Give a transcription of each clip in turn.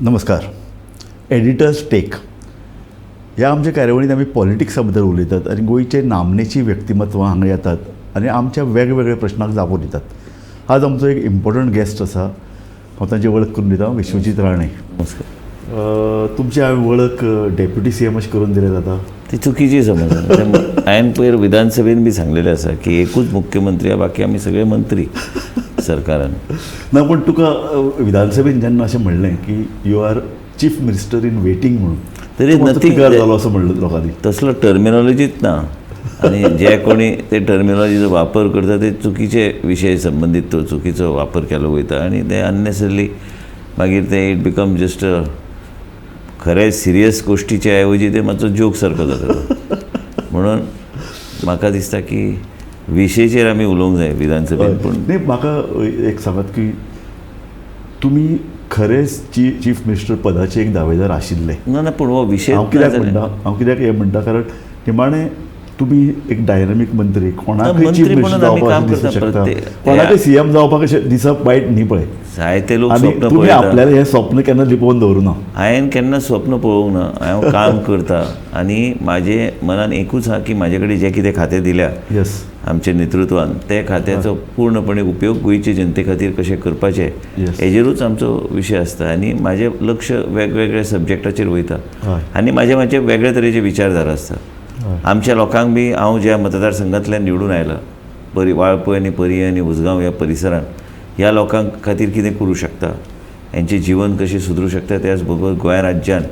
नमस्कार. Editors take ह्या आमच्या कार्यावळींत आमी पॉलिटिक्सा बद्दल उलयतात आनी गोंयचे नामनेची व्यक्तिमत्वां हांगा येतात आनी आमच्या वेगवेगळ्या प्रश्नांक जापो दितात. आज आमचो एक इम्पॉर्टंट गेस्ट आसा, हांव तांची वळख करून दिता, विश्वजीत राणे. नमस्कार. तुमची हांवें वळख डेप्युटी सीएम अशें करून दिल्या जाता. ती चुकीची समज. हांवें पयर विधानसभेन बी सांगलेलें आसा की एकूच मुख्यमंत्री आहा, बाकी आमी सगळे मंत्री सरकारान. ना, पूण तुका विधानसभेन जेन्ना अशें म्हणलें की you are chief minister in waiting म्हणून, तरी तूं मातसो nothing पिकार जालो असो म्हणलें लोकांनी. तसलो टर्मिनॉलॉजीच ना आनी जे कोणी ते टर्मिनॉलॉजीचो वापर करता ते चुकीचे विशय संबंदीत तो चुकीचो वापर केलो वयता आनी ते अननेसरीली मागीर ते it become just खरे सिरियस गोश्टीचे ऐवजी ते मातसो जोक सारको जाता तो. म्हणून म्हाका दिसता की विशयचेर आमी उलोवंक जाय विधानसभेन. पूण न्ही, म्हाका एक सांगात की तुमी खरेंच चीफ मिनिस्टर पदाचे एक दावेदार आशिल्ले? ना ना, पूण हो विशय हांव कित्याक म्हणटा, हांव कित्याक हें म्हणटा, कारण निमाणें तुमी एक डायनामीक मंत्री, कोणाकय मंत्री चीफ मिनिस्टर म्हणून आमी जावपाक काम दिसूं करता शकता, कोणाकय सीएम जावपाक अशें दिसप वायट न्ही पळय. जायते लोक आनी स्वप्न तुमी पळयता. आपल्याला हें स्वप्न केन्ना लिपोवन दवरूना. हांवें केन्ना स्वप्न पळोवंक ना. हांव काम करता आनी म्हाजे मनान एकूच आहा की म्हाजे कडेन जें कितें खातें दिल्या आमच्या नेतृत्वान, ते खात्याचो पूर्णपणे उपयोग गोंयचे जनते खातीर कशें करपाचें हेजेरूच आमचो विशय आसता. आनी म्हाजें लक्ष वेगवेगळ्या सब्जॅक्टाचेर वयता आनी म्हाजे म्हाजे वेगळे तरेचे विचारधारा आसता. आमच्या लोकांक बी हांव ज्या मतदारसंघांतल्यान निवडून आयला, परी वाळपय आनी पर्यें आनी उसगांव ह्या परिसरान, ह्या लोकांक खातीर कितें करूं शकता, हेंचें जिवन कशें सुदरूं शकता, त्याच बरोबर गोंय राज्यान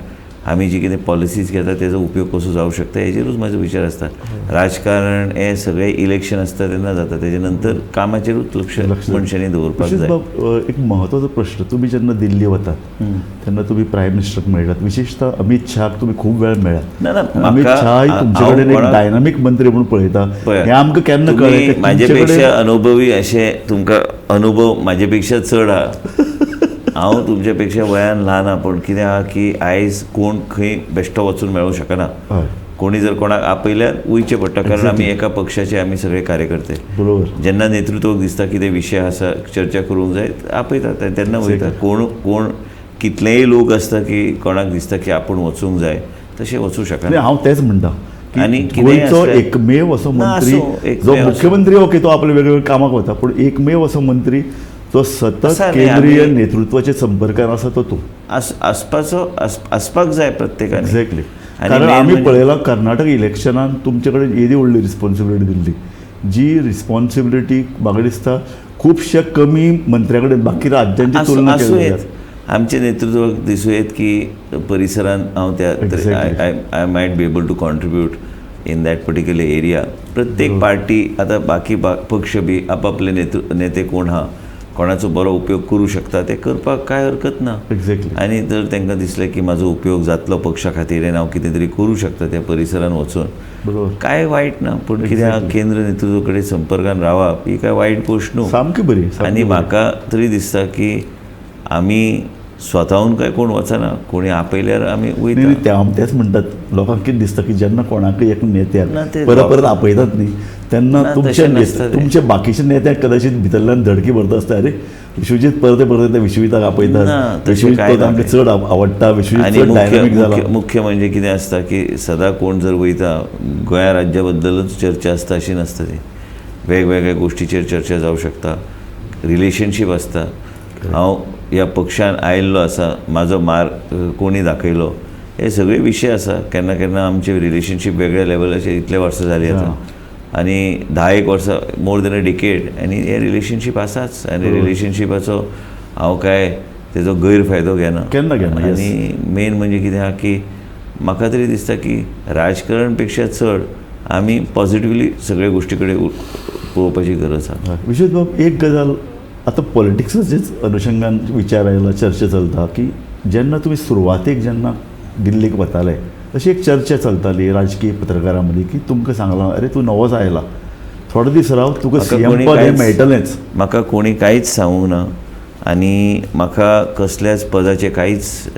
आमी जी कितें पॉलिसीज घेता तेजो उपयोग कसो जावं शकता हेजेरूच म्हाजो विचार आसता. राजकारण हें सगळें इलेक्शन आसता तेन्ना जाता, तेजे नंतर कामाचेरूच लक्ष मनशांनी दवरपाक तशेंच जाय. बाब, एक म्हत्वाचो प्रश्न, तुमी जेन्ना दिल्ली वतात तेन्ना तुमी प्रायम मिनिस्टराक मेळटात, विशेशतः अमीत शहाक तुमी खूब वेळ मेळ्ळात. ना ना, अमीत शहा तुमचे कडेन एक डायनामीक मंत्री म्हणून पळयता, हें आमकां केन्ना कळ्ळें? म्हाजे पेक्षा अनुभवी अशें तुमकां अनुभव म्हाजे पेक्षा चड आहा. हांव तुमच्या पेक्षा वयान ल्हान आहा, पूण कितें आहा की आयज कोण खंय बेश्टो वचून मेळूंक शकना. कोणी जर कोणाक आपयल्यार वयचें पडटा, कारण आमी एका पक्षाचे आमी सगळे कार्यकर्ते. जेन्ना नेतृत्वाक दिसता कितें विशय आसा चर्चा करूंक जाय, आपयतात तेन्ना वयता. कोण कोण कितलेय लोक आसता की कोणाक दिसता की आपूण वचूंक जाय, तशें वचूं शकना. हांव तेंच म्हणटा आनी गोंयचो एकमेव असो मंत्री जो मुख्यमंत्री ओके तो आपल्या वेगवेगळ्या कामाक वता, पूण एकमेव असो मंत्री तो सतत केंद्रीय नेतृत्वाच्या संपर्कान आसा तो तूं आसपाचो आसपाक जाय प्रत्येकान. एक्झॅक्टली, कारण आमी पळयलां कर्नाटक इलेक्शनान तुमचे कडेन येदी व्हडली रिस्पॉन्सिबिलिटी दिल्ली, जी रिस्पॉन्सिबिलिटी म्हाका दिसता खुबश्या कमी मंत्र्या कडेन बाकी राज्यांची तुलना केली. आमचे नेतृत्वाक दिसूं येत की परिसरान हांव त्या I might be able to contribute in that particular area. प्रत्येक पार्टी आतां बाकी पक्ष बी आपापले नेते कोण आहा, कोणाचो बरो उपयोग करूं शकता ते करपाक कांय हरकत ना. एक्झॅक्टली. आनी जर तांकां दिसलें की म्हाजो उपयोग जातलो पक्षा खातीर आनी हांव कितें तरी करूं शकता त्या परिसरान वचून, कांय वायट ना. पूण कितें आहा, केंद्र नेतृत्व कडेन संपर्कान रावप ही कांय वायट गोश्ट न्हू, सामकी बरी. आनी म्हाका तरी दिसता की आमी स्वताहून काय कोण वचना, कोणी आपयल्यार आमी वयता. तेच म्हणटात लोकांक कितें दिसता की जेन्ना कोणाकय एक नेत्याक परत परत आपयतात न्ही तेन्ना तुमच्या बाकीच्या नेत्याक कदाचित भितरल्यान धडकी भरता आसता, अरे विश्वजीत परते परत विश्वजिताक आपयतात, विश्वजीत आमकां चड आवडटा, विश्वजीत चड डायनामीक जाला. मुख्य म्हणजे कितें आसता की सदां कोण जर वयता गोंया राज्या बद्दलच चर्चा आसता अशी नासता, ती वेगवेगळ्या गोश्टीचेर चर्चा जावं शकता, रिलेशनशीप आसता. हांव ह्या पक्षान आयिल्लो आसा, म्हाजो मार्ग कोणी दाखयलो, हे सगळे विशय आसा. केन्ना केन्ना आमचे रिलेशनशीप वेगळ्या लेवलाचेर इतले वर्सां जालीं आतां, आनी 10 वर्सां मोर देन अ डिकेड, आनी हे रिलेशनशीप आसाच. आनी रिलेशनशिपाचो हांव काय तेजो गैरफायदो घेना केन्ना घेना. आनी मेन म्हणजे कितें आहा की म्हाका तरी दिसता की राजकारण पेक्षा चड आमी पॉझिटिवली सगळ्या गोश्टी कडेन पळोवपाची गरज आहा. विश्वजीत बाब, एक गजाल आतां पॉलिटिक्साचेच अनुशंगान विचार आयला, चर्चा चलता की जेन्ना तुमी सुरवातेक जेन्ना दिल्लीक वताले अशी एक चर्चा चलताली राजकीय पत्रकारां मदीं की तुमकां सांगलां, अरे तूं नवोच आयला, थोडे दीस राव, तुका सीएम पद हें मेळटलेंच. म्हाका कोणी कांयच सांगूंक ना आनी म्हाका कसल्याच पदाचें कांयच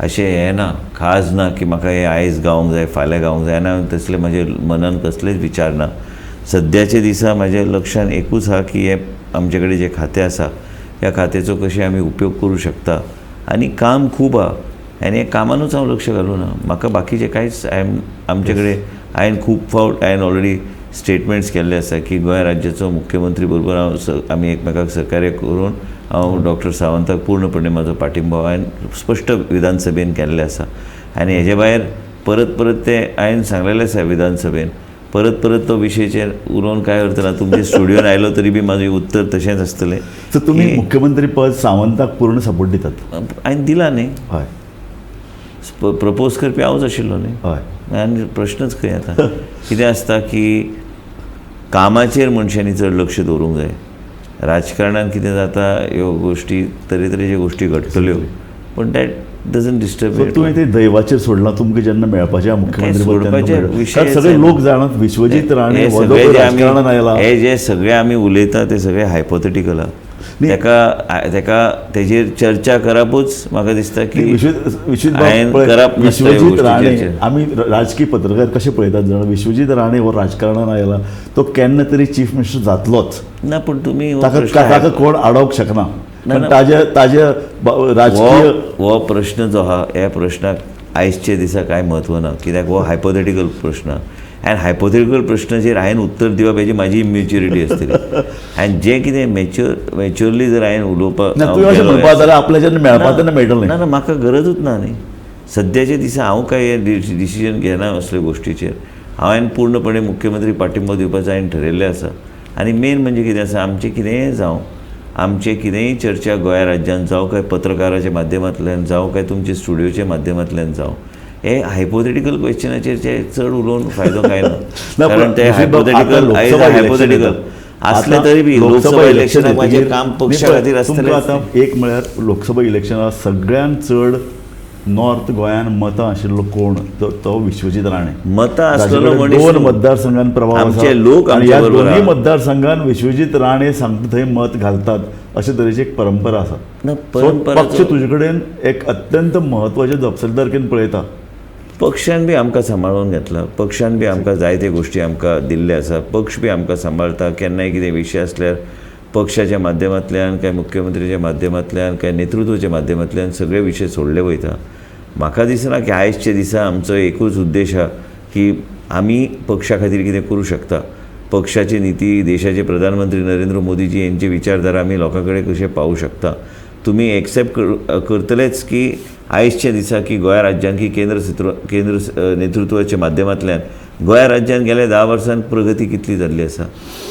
अशें हें ना, खाज ना की म्हाका हें आयज गावंक जाय फाल्यां गावंक जाय ना, तसले म्हजे मनान कसलेच विचार ना. सद्याच्या दिसा म्हाज्या लक्षान एकूच आहा की हें आमचे कडेन जें खातें आसा ह्या खात्याचो कशें आमी उपयोग करूं शकता आनी काम खूब आहा आनी हे कामानूच हांव लक्ष घालूं ना. म्हाका बाकीचें कांयच हांवें आमचे कडेन हांवें खूब फावट हांवें ऑलरेडी स्टेटमेंट्स केल्ले आसा की गोंय राज्याचो मुख्यमंत्री बरोबर हांव आमी एकमेकाक सहकार्य करून हांव डॉक्टर सावंताक पूर्णपणे म्हाजो पाठिंबो हांवें स्पश्ट विधानसभेन केल्लें आसा. आनी हेजे भायर परत परत ते हांवें सांगलेलें आसा विधानसभेन, परत परत तो विशयचेर उलोवन कांय अर्थ ना. तुमच्या स्टुडियोन आयलो तरी बी म्हाजें उत्तर तशेंच आसतलें. सो तुमी मुख्यमंत्री पद सावंताक पूर्ण सपोर्ट दितात? हांवें दिला न्ही, हय, प्रपोज करपी हांवूच आशिल्लो न्ही. हय, आनी प्रश्नच खंय येता. कितें आसता की कामाचेर मनशांनी चड लक्ष दवरूंक जाय. राजकारणान कितें जाता ह्यो गोश्टी तरेतरेच्यो गोश्टी घडटल्यो, पूण that doesn't disturb. तुवें ते दैवाचेर सोडलां, तुमकां जेन्ना मेळपाचें मुख्यमंत्री सोडपाचे सगळे लोक जाणात विश्वजीत राणे राजकारणान आयला. हे जे सगळे आमी उलयता ते सगळे हायपोथेटिकल आहा. तेका तेका तेजेर चर्चा करपूच म्हाका दिसता की विश्वजीत राणे, आमी राजकीय पत्रकार कशे पळयतात जाणा, विश्वजीत राणे हो राजकारणान आयला तो केन्ना तरी चीफ मिनिस्टर जातलोच ना. पूण तुमी ताका कोण आडोवंक शकना. ताजे ताजे राजकीय हो प्रश्न जो आहा ह्या प्रश्नाक आयजच्या दिसा कांय म्हत्व ना, कित्याक हो हायपोथेटिकल प्रश्न आनी हायपोथेटिकल प्रश्नाचेर हांवें उत्तर दिवप हेजी म्हाजी इमेच्युरिटी आसतली. आनी जें कितें मॅच्युअरली जर हांवें उलोवपाक आपल्याच्यान मेळपा तेन्ना मेळटलें ना, ना म्हाका गरजूच ना न्ही. सद्याच्या दिसा हांव कांय डिसिजन घेना असल्या गोश्टीचेर. हांवें पूर्णपणे मुख्यमंत्री पाठिंबो दिवपाचो हांवें ठरयल्लें आसा. आनी मेन म्हणजे कितें आसा, आमचें कितेंय जावं, आमचें कितेंय चर्चा गोंया राज्यांत जावं काय पत्रकाराच्या माध्यमांतल्यान जावं काय तुमच्या स्टुडियोच्या माध्यमांतल्यान जावं, हे हायपोथेटिकल क्वेश्चनाचेर जे चड उलोवन फायदो कांय ना. कारण ते हायपोथेटिकल हायपोथेटिकल आसले तरी बी लोकसभा इलेक्शनाक म्हाजें काम पक्षा खातीर आसतलें. आतां एक म्हळ्यार लोकसभा इलेक्शनाक सगळ्यांत चड नॉर्थ गोंयान मतां आशिल्लो कोण तो विश्वजीत राणे. मतां आसलेलो दोन मतदारसंघान प्रभाव आमचे लोक ह्या दोनूय मतदारसंघान विश्वजीत राणे सांगता थंय मत घालतात अशे तरेची एक परंपरा आसा. पक्ष तुजे कडेन एक अत्यंत म्हत्वाचे जपसालदारकेन पळयता. पक्षान बी आमकां सांबाळून घेतला, पक्षान बी आमकां जायते गोश्टी आमकां दिल्ले आसा, पक्ष बी आमकां सांबाळटा. केन्नाय कितें विशय आसल्यार पक्षाच्या माध्यमांतल्यान काय मुख्यमंत्रीच्या माध्यमांतल्यान काय नेतृत्वाच्या माध्यमांतल्यान सगळे विशय सोडले वयता. म्हाका दिसना की आयजच्या दिसा आमचो एकूच उद्देश आहा की आमी पक्षा खातीर कितें करूं शकता. पक्षाची निती, देशाचे प्रधानमंत्री नरेंद्र मोदीजी यांची विचारधारा आमी लोकां कडेन कशें पावूं शकता. तुमी एक्सेप्ट करतलेच की आयजच्या दिसा की गोंया राज्यान की केंद्र नेतृत्वाच्या माध्यमांतल्यान गोंया राज्यान गेल्या 10 वर्सांत प्रगती कितली जाल्ली आसा.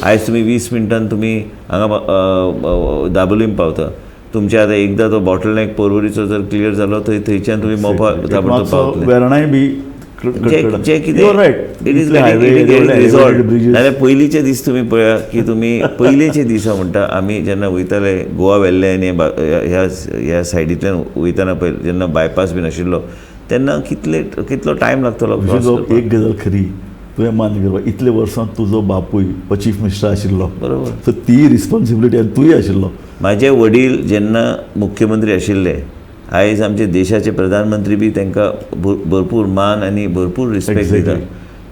आयज तुमी 20 मिनटान तुमी हांगा दाबोलीम पावता. तुमचे आतां एकदां तो बॉटलनेक पर्वरीचो जर क्लियर जालो थंय थंयच्यान तुमी मोपा ताबडतोब पावतले. वेर्णाय बी जे कितें it is resolved. नाजाल्यार पयलींचे दीस तुमी पळया की तुमी पयलींचे दीस हांव म्हणटा आमी जेन्ना वयताले गोवा वेल्ले आनी ह्या ह्या सायडींतल्यान वयतना पळय जेन्ना बायपास बीन आशिल्लो तेन्ना कितलो टायम लागतलो. एक गजाल खरी तुवें मान्य करपाक, इतले वर्सां तुजो बापूय हो चीफ मिनिस्टर आशिल्लो, बरोबर, सो ती रिस्पॉन्सिबिलिटी आनी तूंय आशिल्लो. म्हाजे वडील जेन्ना मुख्यमंत्री आशिल्ले, आयज आमचे देशाचे प्रधानमंत्री बी तांकां भरपूर मान आनी भरपूर रिस्पेक्ट दिता.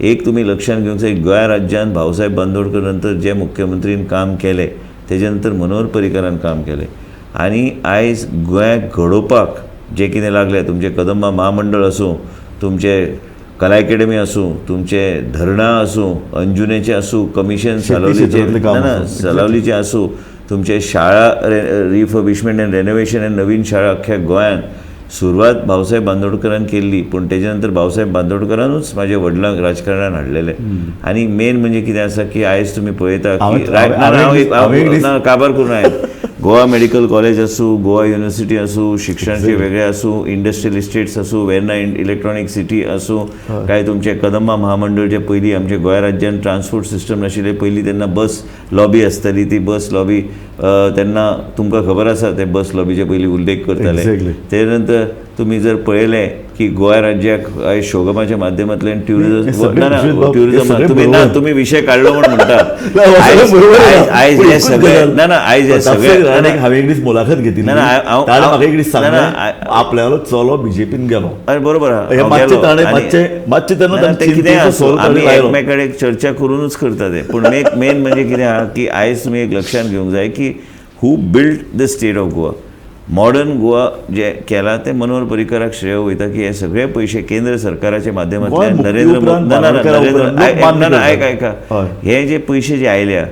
एक तुमी लक्षांत घेवंक जाय, गोंया राज्यान भाऊसाहेब बांदोडकर नंतर जे मुख्यमंत्रीन काम केलें तेजे नंतर मनोहर पर्रीकारान काम केलें आनी आयज गोंयाक घडोवपाक जें कितें लागलें, तुमचें कदंबा महामंडळ आसूं, तुमचें कला एकेडमी आसूं, तुमचें धरणां आसूं, अंजुनेचें आसूं, कमिशन सालावलीचें ना सालावलीचें आसूं, तुमचे शाळा रिफर्बिशमेंट आनी रेनोवेशन आनी नवीन शाळा अख्ख्या गोंयांत सुरवात भाऊसाहेब बांदोडकरान केल्ली, पूण तेजे नंतर भाऊसाहेब बांदोडकरानूच म्हाज्या वडिलांक राजकारणान हाडलेलें. आनी मेन म्हणजे कितें आसा की आयज तुमी पळयता की काबार करून आयज गोवा मेडिकल कॉलेज आसूं, गोवा युनिवर्सिटी आसूं, शिक्षणाचे वेगळे आसूं, इंडस्ट्रियल इस्टेट्स आसूं, वेर्ना इलेक्ट्रॉनीक सिटी आसूं, काय तुमचे कदंबा महामंडळ जे पयलीं आमच्या गोंया राज्यान ट्रान्सपोर्ट सिस्टम नाशिल्लें पयलीं तेन्ना बस लॉबी आसताली, ती बस लॉबी तेन्ना तुमकां खबर आसा ते बस लॉबीचे पयलीं उल्लेख करताले. तेजे नंतर तुमी जर पळयलें की गोंया राज्याक आयज शिवगमाच्या माध्यमांतल्यान ट्युरिजम ना ट्युरिजम तुमी ना तुमी विशय काडलो म्हूण म्हणटा. आयज हे सगळे ना ना आयज हे सगळे हांवें एक दीस मुलाखत घेतिल्ली, म्हाका एक दीस सांगलें आपल्यालो चलो बीजेपीन गेलो. अरे बरोबर, मातशें तेन्ना कितें आमी एकमेका कडेन चर्चा करूनच करता ते. पूण मेन म्हणजे कितें आहा की आयज तुमी एक लक्षांत घेवंक जाय की who build the state of Goa. Modern Goa जे केला ते मनोहर पर्रीकराक श्रेय वयता की हे सगळे पयशे केंद्र सरकाराच्या माध्यमांतल्यान नरेंद्र मोदी, आयक आयका, हे जे पयशे जे आयल्या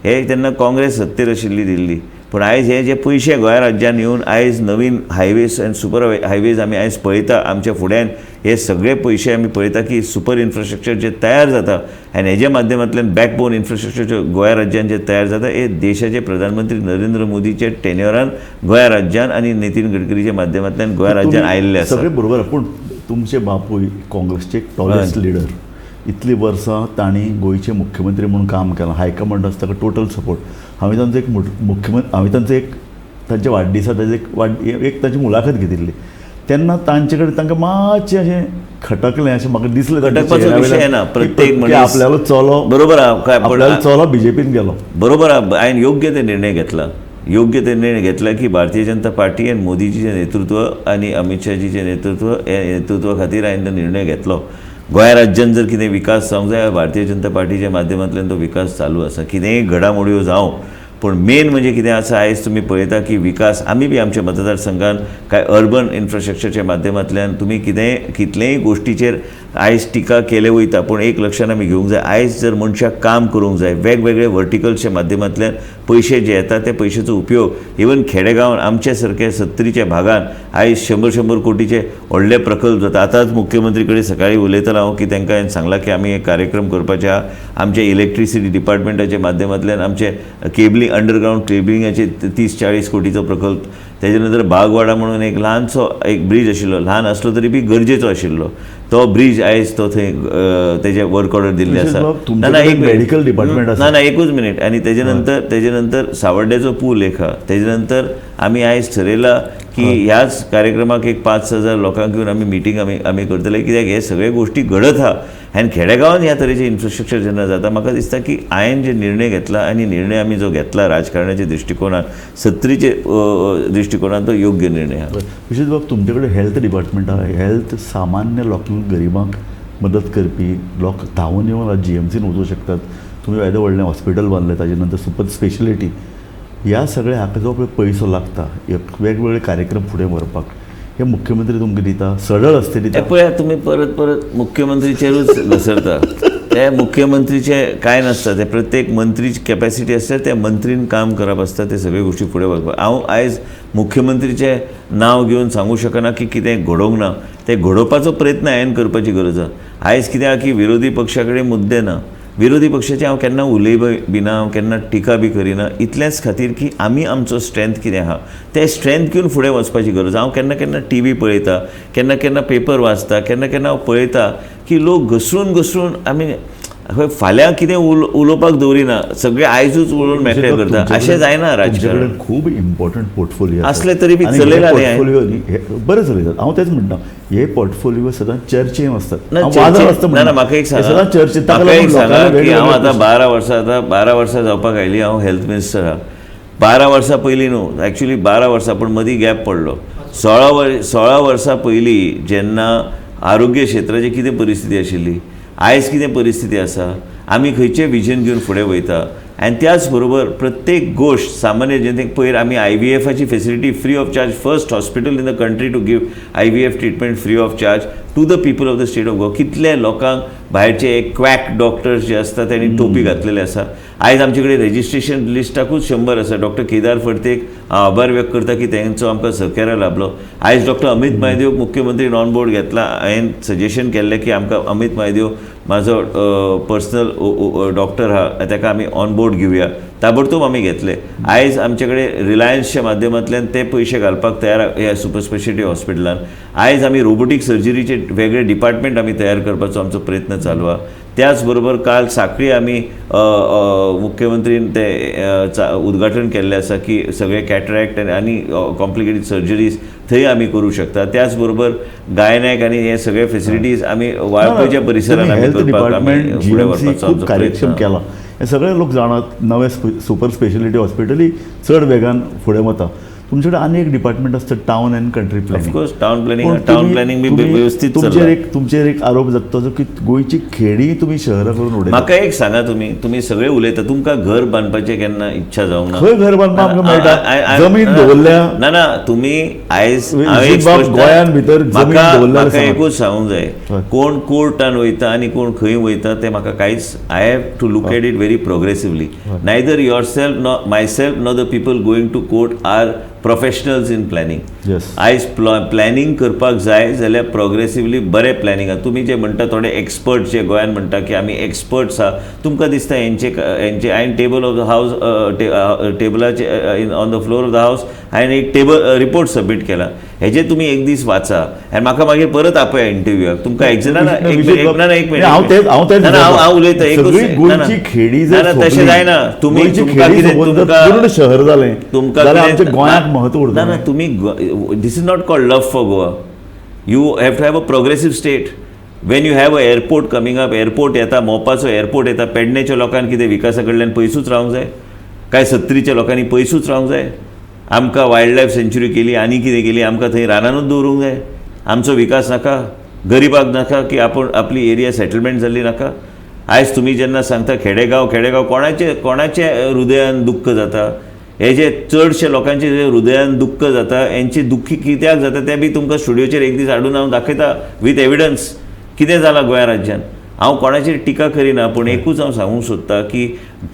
हे तेन्ना काँग्रेस सत्तेर आशिल्ली दिल्ली, पूण आयज हे जे पयशे गोंय राज्यान येवन आयज नवीन हायवेज आनी सुपर हायवेज आमी आयज पळयता आमच्या फुड्यान, हे सगळे पयशे आमी पळयता की सुपर इन्फ्रास्ट्रक्चर जे तयार जाता आनी हेज्या माध्यमांतल्यान बॅकबोन इन्फ्रास्ट्रक्चर जे गोंय राज्यान जे तयार जाता हे देशाचे प्रधानमंत्री नरेंद्र मोदीचे टेन्युअरान गोंय राज्यान आनी नितीन गडकरीच्या माध्यमांतल्यान गोंय राज्यान आयिल्ले आसा. सगळे बरोबर. पूण तुमचे बापूय काँग्रेसचे एक टॉलेस्ट लिडर, इतलीं वर्सां तांणी गोंयचे मुख्यमंत्री म्हणून काम केलां, हायकमांड आसा ताका टोटल सपोर्ट. हांवें तांचो एक मुख्यमंत्री, हांवें तांचो एक तांच्या वाडदिसा तांचे एक तांची मुलाखत घेतिल्ली तेन्ना तांचे कडेन तांकां मातशें अशें खटकलें अशें म्हाका दिसलें. खटकपाचो विशय ना, प्रत्येक मनीस आपल्यालो चलो बरोबर आपल्यालो चलो बीजेपीन गेलो, बरोबर. हांवें योग्य ते निर्णय घेतला, योग्य ते निर्णय घेतला की भारतीय जनता पार्टी आनी मोदीजीचें नेतृत्व आनी अमीत शाहजीचें नेतृत्व हे नेतृत्वा खातीर हांवें तो निर्णय घेतलो. गोंय राज्यान जर कितें विकास जावंक जाय भारतीय जनता पार्टीच्या माध्यमांतल्यान तो विकास चालू आसा. कितेंय घडामोडयो जावं, पूण मेन म्हणजे कितें आसा, आयज तुमी पळयता की विकास आमी बी आमच्या मतदारसंघान कांय अर्बन इन्फ्रास्ट्रक्चरच्या माध्यमांतल्यान तुमी कितेंय कितलेय गोश्टीचेर आयज टिका केले वयता, पूण एक लक्षान आमी घेवंक जाय, आयज जर मनशाक काम करूंक जाय वेगवेगळे वर्टिकल्सच्या माध्यमांतल्यान पयशे जे येता ते पयशेचो उपयोग इवन खेडेगांवान आमच्या सारके सत्तरीच्या भागान आयज 100-100 कोटीचे व्हडले प्रकल्प जाता. आतांच मुख्यमंत्री कडेन सकाळीं उलयतालो हांव की तांकां हांवें सांगलां की आमी एक कार्यक्रम करपाचे आहा, आमचे इलेक्ट्रिसिटी डिपार्टमेंटाच्या माध्यमांतल्यान आमचे केबलिंग अंडरग्रावंड केबलिंगाचे 30-40 कोटीचो प्रकल्प, तेजे नंतर बागवाडा म्हणून एक ल्हानसो एक ब्रीज आशिल्लो, ल्हान आसलो तरी बी गरजेचो आशिल्लो तो ब्रीज आयज तो थंय तेजे वर्क ऑर्डर दिल्ले आसा. ना ना एक मेडिकल डिपार्टमेंट आसा, ना ना एकूच मिनीट. आनी तेजे नंतर सावर्ड्याचो पूल एक आहा, तेजे नंतर आमी आयज ठरयलां की ह्याच कार्यक्रमाक एक 5,000 लोकांक घेवन आमी मिटींग आमी करतले, कित्याक हे सगळे गोश्टी घडत आहा आनी खेडेगांवान ह्या तरेचे इन्फ्रास्ट्रक्चर जेन्ना जाता म्हाका दिसता की हांवें जे निर्णय घेतला आनी निर्णय आमी जो घेतला राजकारणाच्या दृश्टिकोनान सत्तरीचे दृश्टिकोनान तो योग्य निर्णय आहा. विशेष बाब तुमचे कडेन हेल्थ डिपार्टमेंट आहा, हेल्थ सामान्य लोकांक गरिबांक मदत करपी लोक धांवून येवन जीएमसीन वचूं शकतात. तुमी येदें व्हडलें हॉस्पिटल बांदलें, ताजे नंतर सुपर स्पेशलिटी, ह्या सगळ्या हाका जो पळय पयसो लागता एक वेगवेगळे कार्यक्रम फुडें व्हरपाक हे मुख्यमंत्री तुमकां दिता, सडळ हस्ते दिता. पळया तुमी परत परत मुख्यमंत्रीचेरूच घसरता, ते मुख्यमंत्रीचे कांय नासता, ते प्रत्येक मंत्रीची कॅपॅसिटी आसता, त्या मंत्रीन काम करप आसता, ते सगळे गोश्टी फुडें व्हरपाक. हांव आयज मुख्यमंत्रीचें नांव घेवन सांगूं शकना की कितें घडोवंक ना, तें घडोवपाचो प्रयत्न हांवें करपाची गरज आसा. आयज कितें आहा की विरोधी पक्षा कडेन मुद्दे ना, विरोधी पक्षाचे हांव केन्ना उलय बी ना, हांव केन्ना टिका बी करिना, इतलेंच खातीर की आमी आमचो स्ट्रेंथ कितें आहा ते स्ट्रेंथ घेवन फुडें वचपाची गरज. हांव केन्ना केन्ना टी व्ही पळयता, केन्ना केन्ना पेपर वाचता, केन्ना केन्ना हांव पळयता की लोक घसरून घसरून आमी फाल्यां कितें उलोवपाक दवरिना, सगळे आयजूच उलोवन मेकळे करता, अशें जायना राजकारण. खूब इम्पॉर्टंट पोर्टफोलियो असले तरी बी चलयला पोर्टफोलियो बरें चलयतात. हांव तेच म्हणटा, हे पोर्टफोलियो सदांच चर्चेन आसतात. ना म्हाका एक सांगा, सांगा की हांव आतां 12 वर्सां, आतां 12 वर्सां जावपाक आयली हांव हेल्थ मिनिस्टर आहा. 12 वर्सां पयलीं न्हू, एक्चुली 12 वर्सां, पूण मदीं गॅप पडलो. 16 वर्सां पयलीं जेन्ना आरोग्य क्षेत्राची कितें परिस्थिती आशिल्ली, आयज कितें परिस्थिती आसा, आमी खंयचें विजन घेवन फुडें वयता, आनी त्याच बरोबर प्रत्येक गोश्ट सामान्य जनतेक पयर आमी IVFाची facility free of charge, first hospital in the country to give IVF treatment free of charge to the people of the state of Goa. कितले लोकांक भायरचे एक क्वॅक डॉक्टर्स जे आसता तांणी टोपी घातलेले आसा. आयज आमचे कडेन रेजिस्ट्रेशन लिस्टाकूच 100 आसा. डॉक्टर केदार फडतेक हांव आभार व्यक्त करता की तांचो आमकां सहकार्य लाभलो. आयज डॉक्टर अमीत महादेव मुख्यमंत्री ऑन बोर्ड घेतला, हांवें सजेशन केल्लें की आमकां अमीत महादेव म्हाजो पर्सनल डॉक्टर आहा ताका आमी ऑन बोर्ड घेवया, ताबडतोब आमी घेतले. आयज आमचे कडेन रिलायन्सच्या माध्यमांतल्यान ते पयशे घालपाक तयार ह्या सुपर स्पेशलिटी हॉस्पिटलान. आयज आमी रोबोटीक सर्जरीचे वेगळे डिपार्टमेंट आमी तयार करपाचो आमचो प्रयत्न चालू आहा. त्याच बरोबर काल साखळी आमी मुख्यमंत्रीन ते उद्घाटन केल्लें आसा की सगळे कॅटरॅक्ट आनी कॉम्प्लिकेटेड सर्जरीज थंय आमी करूं शकता. त्याच बरोबर गायनॅक आनी हे सगळे फेसिलिटीज आमी वाळपयच्या परिसरान आमी करपाक आमी फुडें व्हरपाचो आमचो कार्यक्षम केला. हे सगळे लोक जाणात, नवे सुपर स्पेशलिटी हॉस्पिटलूय चड वेगान फुडें वता. तुमचे कडेन आनी एक डिपार्टमेंट आसता, town and country planning. Of course, town planning, town planning बी वेवस्थीत. तुमचेर एक आरोप जाता तो की गोंयची खेडी तुमी शहरां करून उडयता. म्हाका एक सांगा, तुमी तुमी सगळे उलयता, तुमकां घर बांदपाचें केन्ना इच्छा जावंक ना? खंय घर बांदपाक आमकां मेळटा? जमीन दवरल्या. ना ना, तुमी आयज गोंयान भितर जमीन दवरल्या. म्हाका एकूच सांगूंक जाय, कोण कोर्टान वयता आनी कोण खंय वयता तें म्हाका कांयच, I have to look at it very progressively. Neither yourself nor myself nor the people going to court are professionals in planning. आयज प्लॅनिंग करपाक जाय जाल्यार प्रोग्रेसिवली बरें प्लॅनिंग आहा. तुमी जे म्हणटा थोडे एक्सपर्ट जे गोंयान म्हणटा की आमी एक्सपर्ट्स आहा, तुमकां दिसता हेंचे हेंचे हांवें table of the house टेबलाचे on the floor of the house हांवें एक टेबल रिपोर्ट सबमीट केला. हेजे तुमी एक दीस वाचा आनी म्हाका मागीर परत आपया इंटरव्यूआक. तुमकां ना ना, एक मिनट, हांव उलयता. तशें जायना. तुमी तुमकां शहर जालें, तुमकां गोंयाक महत्व उरता ना. ना, तुमी, this is not called love for Goa. You have to have a progressive state. When you have a airport coming up, airport येता, मोपाचो एअरपोर्ट येता, पेडणेच्या लोकांक कितें विकासा कडल्यान पयसूच रावंक जाय काय? सत्तरीच्या लोकांनी पयसूच रावंक जाय? आमकां वायल्ड लायफ सँच्युरी केली आनी कितें केली, आमकां थंय रानानूच दवरूंक जाय? आमचो विकास नाका? गरिबाक नाका की आपूण आपली एरिया सेटलमेंट जाल्ली नाका? आयज तुमी जेन्ना सांगता खेडेगांव खेडेगांव, कोणाचे कोणाचे हृदयान दुख्ख जाता? हे जे चडशे लोकांचे जे हृदयान दुख्ख जाता, हेंची दुख्खी कित्याक जाता तें बी तुमकां स्टुडियोचेर एक दीस हाडून हांव दाखयता विथ एविडन्स कितें जालां गोंया राज्यान. हांव कोणाचेर टिका करिना, पूण एकूच हांव सांगूंक सोदतां की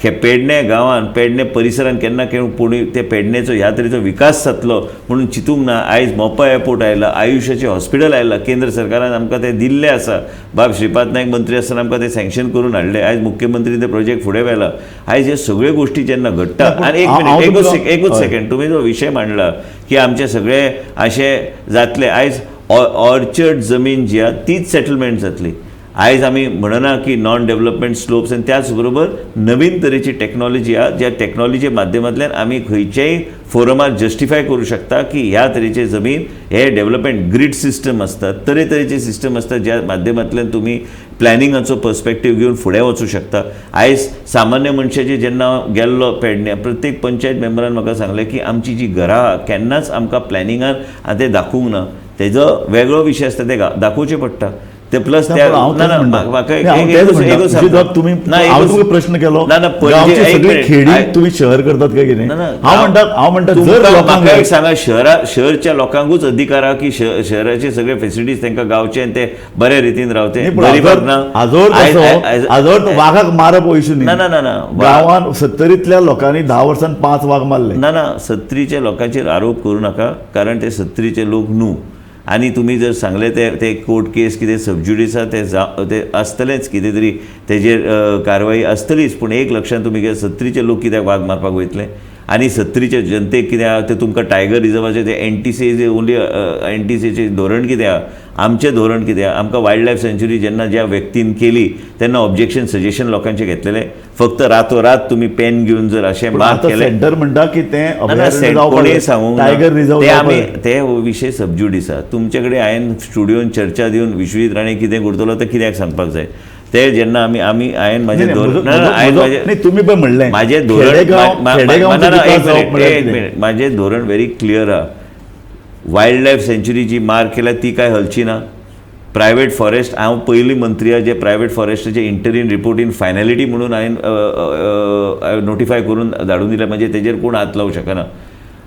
पेडणे गांवान, पेडणे परिसरान केन्ना कोणी ते पेडणेचो ह्या तरेचो विकास जातलो म्हणून चिंतूंक ना. आयज मोपा एअरपोर्ट आयला, आयुशाचें हॉस्पिटल आयलां, केंद्र सरकारान आमकां तें दिल्लें आसा. बाब श्रीपाद नायक मंत्री आसतना आमकां तें सँक्शन करून हाडलें. आयज मुख्यमंत्री तें प्रोजेक्ट फुडें व्हेला. आयज हे सगळ्यो गोश्टी जेन्ना घडटा, आनी एक मिनीट, एकूच सेकंड, तुमी जो विशय मांडला की आमचे सगळे अशें जातले, आयज ऑर्चर्ड जमीन जी आहा तीच सेटलमेंट जातली. आयज आमी म्हणना की नॉन डेव्हलपमेंट स्लोप्स, आनी त्याच बरोबर नवीन तरेची टॅक्नॉलॉजी आहा, ज्या टॅक्नॉलॉजी माध्यमांतल्यान आमी खंयच्याय फोरमार जस्टिफाय करूं शकता की ह्या तरेचे जमीन हे डेव्हलपमेंट ग्रीड सिस्टम आसता, तरेतरेचे सिस्टम आसता ज्या माध्यमांतल्यान तुमी प्लॅनिंगाचो पर्सपेक्टीव घेवन फुडें वचूं शकता. आयज सामान्य मनशाचे जेन्ना गेल्लो पेडण्या, प्रत्येक पंचायत मेंबरान म्हाका सांगलें की आमची जी घरां आहा केन्नाच आमकां प्लॅनिंगान आतां तें दाखोवंक ना. तेजो वेगळो विशय आसता, ते दाखोवचें पडटा ते प्लस तुमी प्रश्न केलो, तुम्ही शहर करतात काय कितें? हांव म्हणटा, हांव म्हणटा म्हाका एक सांगा, शहरच्या लोकांकूच अधिकार आहा की शहराचे सगळे फेसिलिटीज तांकां गावचे आनी ते बरे रितीन रावते? गरिबाक ना. आजोर वागाक मारप हो इशू न्ही. ना ना ना, गांवान सत्तरींतल्या लोकांनी 10 वर्सांत 5 वाग मारले. ना ना, सत्तरीच्या लोकांचेर आरोप करूं नाका, कारण ते सत्तरीचे लोक न्हू. आनी तुमी जर सांगलें ते ते कोर्ट केस कितें सबज्युडीस आसा ते आसतलेंच, कितें तरी तेजेर कारवाई आसतलीच. पूण एक लक्षांत तुमी कितें, सत्तरीचे लोक कित्याक वाग मारपाक वयतले? आनी सत्तरीचे जनतेक कितें आहा ते तुमकां टायगर रिजर्वाचे ते एनटीसी ओनली एनटीसीचें धोरण कितें आहा, आमचें धोरण कितें आहा? आमकां वायल्ड लायफ सँच्युरी जेन्ना ज्या व्यक्तीन केली तेन्ना ऑब्जेक्शन सजेशन लोकांचें घेतलेलें. फक्त रातोरात तुमी पेन घेवन जर अशें मार्क केलें, सेंटर म्हणटा की तें कोणी सांगूंक टायगर रिजर्व, ते आमी ते विशय सबज्युडीस आहा. तुमचे कडेन हांवें स्टुडियोन चर्चा दिवन विश्वजीत राणे कितें करतलो तें कित्याक सांगपाक जाय? ते जेन्ना आमी आमी हांवें म्हाजें धोरण, तुमी पळय म्हणलें म्हाजें धोरण, एक मिनट, म्हाजें धोरण व्हेरी क्लियर आहा. वायल्ड लायफ सँच्युरी जी मार्क केल्या ती काय हलची ना. प्रायवेट फॉरेस्ट, हांव पयलीं मंत्री आहा जे प्रायवेट फॉरेस्टाचे इंटरीम रिपोर्ट इन फायनलिटी म्हणून हांवें नोटिफाय करून धाडून दिलें, म्हणजे तेजेर कोण हात लावूं शकना.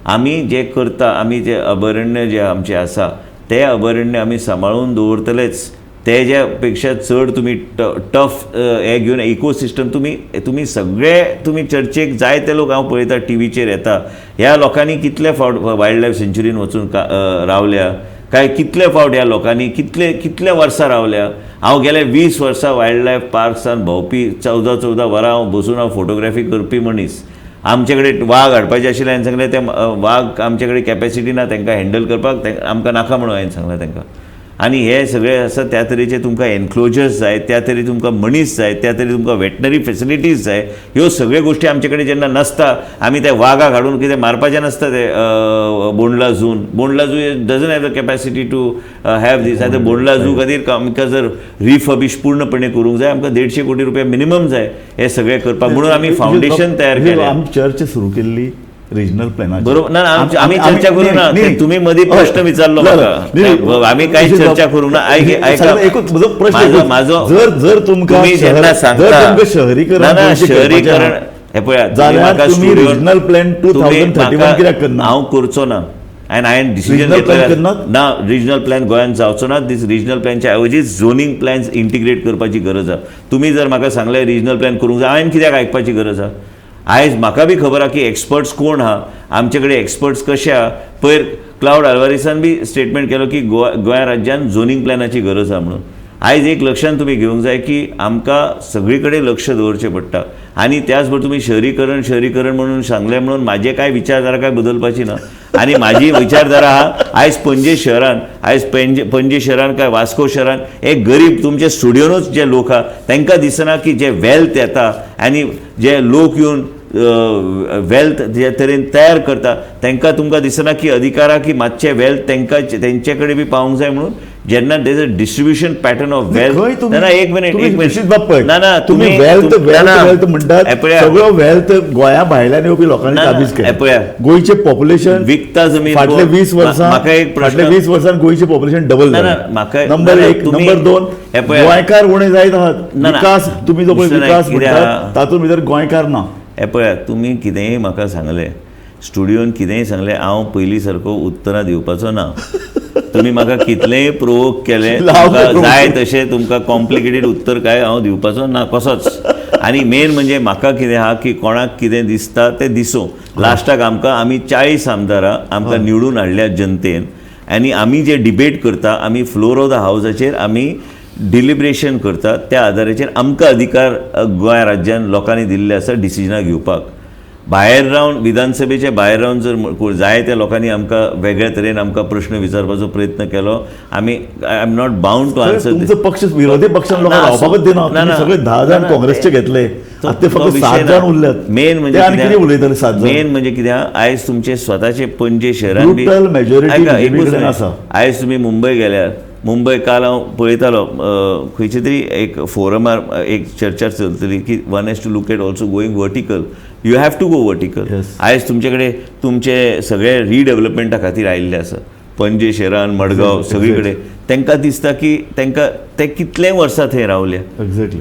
आमी जे करता, आमी जे अभयारण्य जे आमचें आसा ते अभयारण्य आमी सांबाळून दवरतलेच. तेज्या पेक्षा चड तुमी टफ हे घेवन इकोसिस्टम तुमी तुमी सगळे तुमी चर्चेक जायते लोक हांव पळयता टिवीचेर येता, ह्या लोकांनी कितले फावट वायल्ड लायफ सँच्युरीन वचून रावल्या काय, कितले फावट ह्या लोकांनी कितले कितले वर्सां रावल्या. हांव गेले 20 वर्सां वायल्ड लायफ पार्क्सान भोंवपी, 14-14 वरां हांव बसून हांव फोटोग्राफी करपी मनीस. आमचे कडेन वाग हाडपाचे आशिल्ले, हांवें सांगलें ते वाग आमचे कडेन कॅपेसिटी ना तांकां हँडल करपाक, आमकां नाका म्हणून हांवें सांगलें तांकां. आनी हे सगळे आसा त्या तरेचे तुमकां एनक्लोजर्स जाय, त्या तरेन तुमकां मनीस जाय, त्या तरेन तुमकां वेटनरी फेसिलिटीज जाय. ह्यो सगळ्यो गोश्टी आमचे कडेन जेन्ना नासता, आमी ते वागाक हाडून कितें मारपाचें नासता. ते Bondla झून, Bondla zoo doesn't have the capacity to have this. आतां बोंडला झू खातीर आमकां जर रिफर्बिश पूर्णपणे करूंक जाय, आमकां 150 कोटी रुपया मिनिमम जाय हे सगळें करपाक. म्हणून आमी फावंडेशन तयार केलें. आमी चर्चा सुरू केल्ली रिजनल प्लॅनाचेर. बरोबर ना, आमी चर्चा करूं ना. तुमी मदीं प्रश्न विचारलो म्हाका, आमी कांय चर्चा करूंक ना. एकूच म्हजो प्रश्न, म्हाजो जर जर तुमकां जेन्ना सांगता शहरीकरण, शहरीकरण हे पळयात जाल्यार तुमी रिजनल प्लॅन 2031 कित्याक करना? हांव करचो ना. आनी हांवें डिसिजन घेतलें ना, रिजनल प्लॅन गोंयांत जावचो ना. दीस रिजनल प्लॅनच्या ऐवजी झोनींग प्लॅन्स इंटिग्रेट करपाची गरज आसा. तुमी जर म्हाका सांगलें रिजनल प्लॅन करूंक जाय, हांवें कित्याक आयकपाची गरज आसा? आयज म्हाका बी खबर आहा की एक्सपर्ट्स कोण आहा, आमचे कडेन एक्सपर्ट्स कशे आहा. पयर क्लावड आल्वारीसान बी स्टेटमेंट केलो की गोंया राज्यान झोनींग प्लॅनाची गरज आहा म्हणून. आयज एक लक्षांत तुमी घेवंक जाय की आमकां सगळी कडेन लक्ष दवरचें पडटा. आनी त्याच बरोबर तुमी शहरीकरण शहरीकरण म्हणून सांगलें म्हणून म्हाजे कांय विचारधारा काय बदलपाची ना. आनी म्हाजी विचारधारा आहा आयज पणजे शहरान, आयज पणजे शहरान काय वास्को शहरान एक गरीब तुमचे स्टुडियोनूच जे लोक आहा तांकां दिसना की जे वेल्थ येता आनी जे लोक येवन वेल्थ जे तरेन तयार करता तांकां तुमकां दिसना की अधिकारा की मातशें वेल्थ तांकां तेंचे कडेन बी पावूंक जाय म्हणून. जेन्ना there's a distribution pattern of wealth, ना एक मिनिट, एक मिनिट, ना ना, तुम्ही वेल्थ वेल्थ म्हणटात, सगळो वेल्थ गोंया भायल्यान येवपी लोकांनी काबीज केला. गोंयचें पॉप्युलेशन विकता जमीन फाटले 20 वर्सां, म्हाका एक फाटले 20 वर्सां गोंयचें पॉप्युलेशन डबल जालें. म्हाका नंबर 1. नंबर 2, गोंयकार उणे जायत आहात. विकास तुमी जो पळय विकास म्हणटात तातूंत भितर गोंयकार ना. हें पळयात, तुमी कितेंय म्हाका सांगलें, स्टुडियोन कितेंय सांगलें, हांव पयलीं सारको उत्तरां दिवपाचो ना. तुमी म्हाका कितलेंय प्रोवोक केलें, जाय तशें तुमकां कॉम्प्लिकेटेड उत्तर काय हांव दिवपाचो ना कसोच. आनी मेन म्हणजे म्हाका कितें आहा की कोणाक कितें दिसता तें दिसूं. लास्टाक आमकां आमी 40 आमदारां आमकां निवडून हाडल्या जनतेन आनी आमी जे डिबेट करता, आमी फ्लोर ऑफ the हावजाचेर आमी डिलिब्रेशन करता, त्या आदाराचेर आमकां अधिकार गोंय राज्यान लोकांनी दिल्ले आसा डिसिजनां घेवपाक. भायर रावन विधानसभेचे भायर रावन जर जाय त्या लोकांनी आमकां वेगळ्या तरेन आमकां प्रश्न विचारपाचो प्रयत्न केलो, आमी I am not bound to answer. तुमचो पक्ष विरोधी पक्षान लोकांक रावपाकच दिना. सगळे 10 जाण काँग्रेसचे घेतले, ते फक्त 7 जाण उरल्यात. मेन म्हणजे कितें उलयतले 7 जाण? मेन म्हणजे कितें, आयज तुमचे स्वताचे पणजे शहरान ब्रुटल मेजॉरिटी आसा. आयज तुमी मुंबय गेल्यार, मुंबय काल हांव पळयतालो खंयचे तरी एक फोरमार एक चर्चा चलतली की one has to look at also going vertical. You have to go vertical. आयज तुमचे कडेन तुमचे सगळे रिडेवलपमेंटा खातीर आयिल्ले आसा पणजे शहरान, मडगांव, सगळी कडेन. तांकां दिसता की तांकां ते कितले वर्सां थंय रावले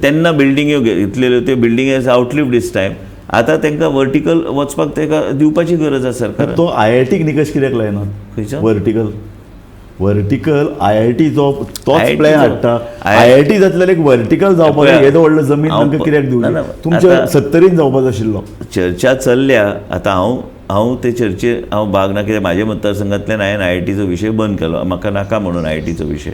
तेन्ना बिल्डिंग्यो घेतलेल्यो, त्यो building has outlived its time. आतां तांकां वर्टिकल वचपाक तांकां दिवपाची गरज आसा सरकार. तो आय-आय-टीक निकश कित्याक लायना? खंयचो वर्टिकल? वर्टिकल आय-आय-टी जो तोच प्लॅन हाडटा. आय-आय-टी जातल्यार एक वर्टिकल जावपाक येदो व्हडलो जमीन तांकां कित्याक दिवची? तुमच्या 70 जावपाचो आशिल्लो. चर्चा चल्ल्या आतां. हांव ते चर्चेर हांव भाग ना, कित्याक म्हाज्या मतदारसंघांतल्यान हांवें आय-आय-टीचो विशय बंद केलो, म्हाका नाका म्हणून आय-आय-टीचो विशय.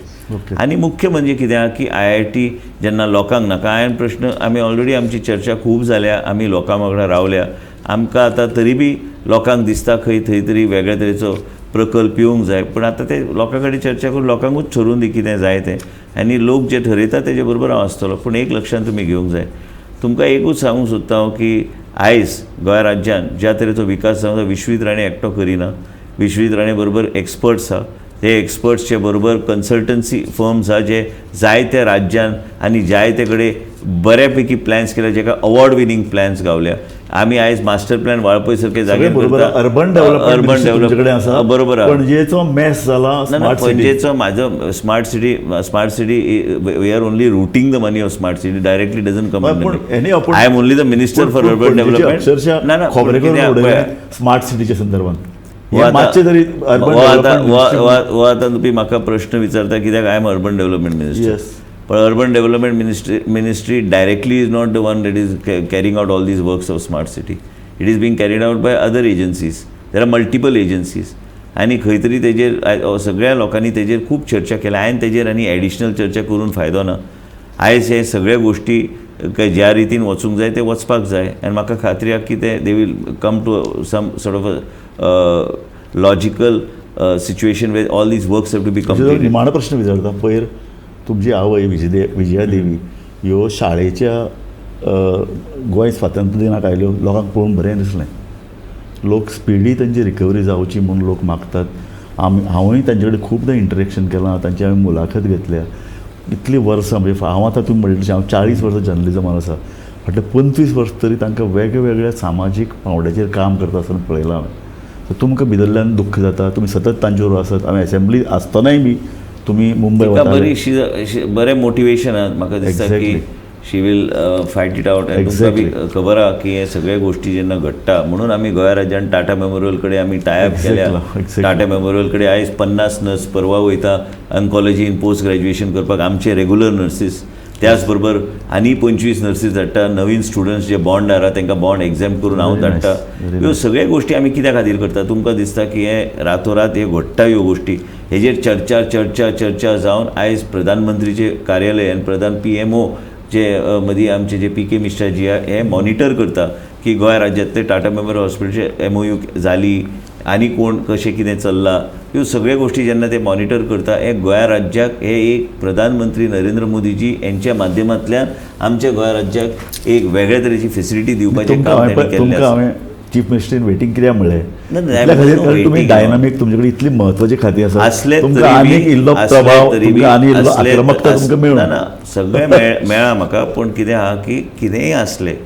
आनी मुख्य म्हणजे कितें की आय-आय-टी जेन्ना लोकांक नाका, हांवें प्रश्न आमी ऑलरेडी आमची चर्चा खूब जाल्या, आमी लोकां वांगडा रावल्या. आमकां आतां तरी बी लोकांक दिसता खंय थंय तरी वेगळे तरेचो प्रकल्प येवंक जाय, पूण आतां ते लोकां कडेन चर्चा करून लोकांकूच ठरोवन दी कितें जाय तें, आनी लोक जे ठरयता तेजे बरोबर हांव आसतलो. पूण एक लक्षांत तुमी घेवंक जाय, तुमकां एकूच सांगूंक सोदता हांव की आयज गोंय राज्यान ज्या तरेचो विकास जावंक जाय, विश्वीत राणे एकटो करिना. विश्वीत राणे बरोबर एक्सपर्ट्स आहा, ते एक्सपर्ट्सचे बरोबर कन्सल्टन्सी फर्म्स आहा जे जायत्या राज्यान आनी जायते कडेन बऱ्यापैकी प्लॅन्स केल्या, जेका अवॉर्ड विनींग प्लॅन्स गावल्या. आमी आयज मास्टर प्लॅन वाळपय सारके जागे बरोबर अर्बन डेव्हलपमेंट आसा, बरोबर. पणजेचो मेस जाला. ना, पणजेचो म्हाजो smart city, smart city we are only routing the money of smart city, directly doesn't come. I am only the minister for urban development. ना ना, स्मार्ट सिटीच्या संदर्भात हो आतां तुमी म्हाका प्रश्न विचारता कित्याक I am urban development minister. But urban development ministry directly is not the one that is carrying out all these works of smart city. It is being carried out by other agencies. There are multiple agencies. आनी खंय तरी तेजेर सगळ्या लोकांनी तेजेर खूब चर्चा केल्या. हांवें तेजेर आनी एडिशनल चर्चा करून फायदो ना. आयज हे सगळ्या गोश्टी ज्या रितीन वचूंक जाय ते वचपाक जाय, आनी म्हाका खात्री आसा की ते they will come to some sort of a logical situation where all these works have to be completed. निमाणो प्रश्न विचारता, पयर तुमची आवय विजयादेवी ह्यो शाळेच्या गोंय स्वातंत्र्य दिनाक आयल्यो, लोकांक पळोवन बरें दिसलें. लोक स्पिडी तांची रिकवरी जावची म्हूण लोक मागतात. आमी हांवूय तांचे कडेन खुबदां इंटरेक्शन केलां, तांची हांवें मुलाखत घेतल्या. इतलीं वर्सां म्हणजे हांव आतां तुमी म्हणलें तशें हांव 40 वर्सां जर्नलिजमान आसा. फाटले 25 वर्स तरी तांकां वेगवेगळ्या सामाजीक पांवड्याचेर काम करता आसतना पळयलां हांवें. सो तुमकां भितरल्यान दुख्ख जाता, तुमी सतत तांचे बरोबर आसत. हांवें एसेंब्ली आसतनाय बी तुमी मुंबय तिका वताले. बरी बरें मोटिवेशन आहा. म्हाका दिसता की she will fight it out. आनी तुमकां बी खबर आहा की हे सगळे गोश्टी जेन्ना घडटा म्हणून आमी गोंया राज्यान टाटा मेमोरियल कडेन आमी टायअप केल्या. टाटा मेमोरियल कडेन आयज 50 नर्स परवा वयता ऑन्कोलॉजीन पोस्ट ग्रॅज्युएशन करपाक, आमचे रेगुलर नर्सीस. त्याच बरोबर आनी 25 नर्सीस धाडटा, नवीन स्टुडंट्स जे बॉन्ड आहा तांकां बॉन्ड एग्झाम करून हांव धाडटा. ह्यो सगळ्यो गोश्टी आमी कित्या खातीर करता? तुमकां दिसता की हे रातोरात हे घडटा ह्यो गोश्टी, हेजेर चर्चा चर्चा चर्चा जावन आयज प्रधानमंत्रीचे कार्यालय आनी प्रधान PMO जे मदीं आमचे जे PK Mishra जी आहा हे मॉनिटर करता की गोंय राज्यांतले टाटा मेमोरियल हॉस्पिटलचे MOU जाली आनी कोण कशें कितें चल्लां, ह्यो सगळ्यो गोश्टी जेन्ना ते मॉनिटर करता, हे गोंया राज्याक हे एक प्रधानमंत्री नरेंद्र मोदीजी यांच्या माध्यमांतल्यान आमच्या गोंया राज्याक एक वेगळ्या तरेची फेसिलिटी दिवपाचें काम तांणी केल्लें आसा. हांवें चीफ मिनिस्टरीन वेटींग कित्याक म्हणलें कारण तुमी डायनामीक, तुमचे कडेन इतली म्हत्वाची खाती आसा, आसले तुमकां आनीक इल्लो प्रभाव, तुमकां आनी इल्लो आक्रमकता तुमकां मेळूं ना, सगळें मेळ्ळां म्हाका. पूण कितें आहा की कितेंय आसलें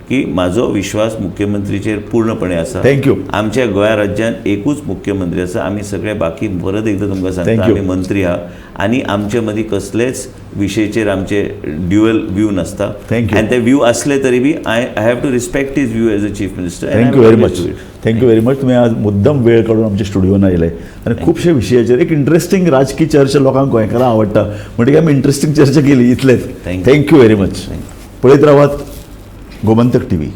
की म्हाजो विश्वास मुख्यमंत्रीचेर पूर्णपणे आसा. Thank you. आमच्या गोंया राज्यान एकूच मुख्यमंत्री आसा. आमी सगळे बाकी परत एकदां तुमकां सांगता, आमी मंत्री आहा आनी आमचे मदीं कसलेच विशयचेर आमचे ड्युअल व्यू नासता. Thank you. आनी ते व्यू आसले तरी बी I have to respect his view as a chief minister. Thank you very much. Thank you very much. तुमी आज मुद्दम वेळ काडून आमच्या स्टुडियोन आयले आनी खुबशे विशयाचेर एक इंट्रस्टींग राजकी चर्चा लोकांक गोंयकारांक आवडटा म्हणटकीर आमी इंट्रस्टींग चर्चा केली इतलेच. Thank you very much. पळयत रावात गोमंतक टीव्ही.